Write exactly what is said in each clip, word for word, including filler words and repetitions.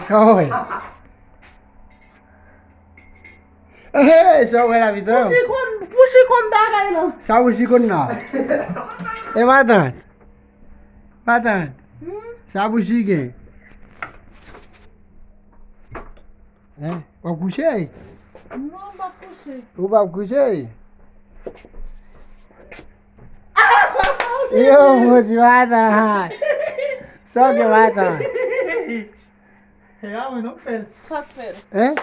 Kòman w wè? Hey, sa w wè la vidan? Pouchi konn, Pouchi konn bagay lan. Sa Pouchi konn la? E matant. Matant. Hmm? Sa Pouchi gen? Hein? W ap kouche? Non, m p ap kouche. Ou p ap kouche? Yo, mwen di matant. Sa w gen matant? E a mwen non fè l. Sa k fè l? Hein?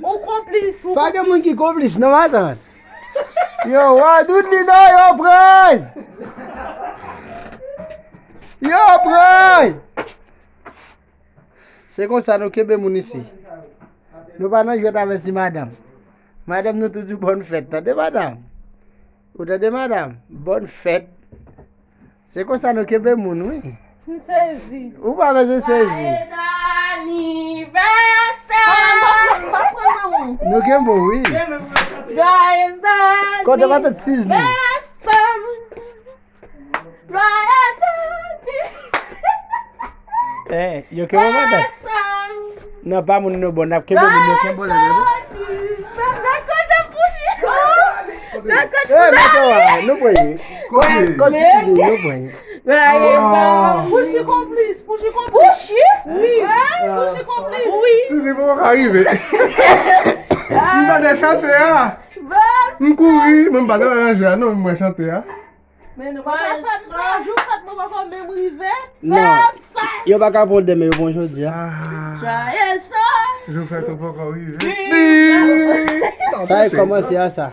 Ou konplis, ou konplis. Pa gen moun ki konplis non matant. Yo, wa dout li non, yo pran. Yo pran. Se konsa nou kenbe moun isi. Nou pa nan jwèt avèk ti madanm. Madanm nou toujou bòn fèt, tande madanm? Ou tande madanm? Bòn fèt. Se konsa nou kenbe moun, wi. M sezi. Ou pa bezwen sezi. Joyeux anniversaire. Pa pran, pa pran nan ou. Nou kenbe w, wi. Joyeux anniversaire. Kote matant Siz li? Joyeux anniversaire. Eh, yo kenbe matant. Non, pa moun nou bon, n ap kenbe moun yo kenbe la, tande. Nan kote Pouchi. Nan kote Pouchi. Eh, mèt yo a, nou pran. Kote? Kote Pouchi, nou pran. Pouchi konplis, Pouchi konplis. Pouchi? Wi. Pouchi konplis. Wi. Sizi poko ka rive. M tande chante a. M kouri, men m pa t aranje a non, men mwen chante a. Men nou pa ka fè m sa, jou fèt mwen poko menm rive. Non, yo pa ka pran demen, yo pran jodi a. Joyeux anniversaire. Jou fèt ou poko rive. Sa e kòmanse a sa.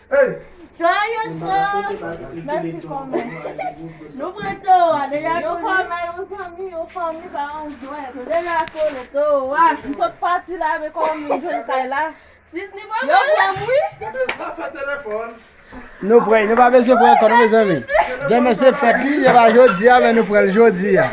Hey! Joyeux anniversaire. Mèsi kòmè. Nou pran to a deja. Yo kòmè, yon zanmi, yon fanmi, pa yon jwèt. Nou deja kole to a. M sot pati la, men kòmè m jwenn kay la. Yo pran m, wi. Gade zafè telefòn. Nou pran, nou pa bezwen pran ankò non, mezanmi. Demen se fèt li, se pa jodi a, men nou pran l jodi a.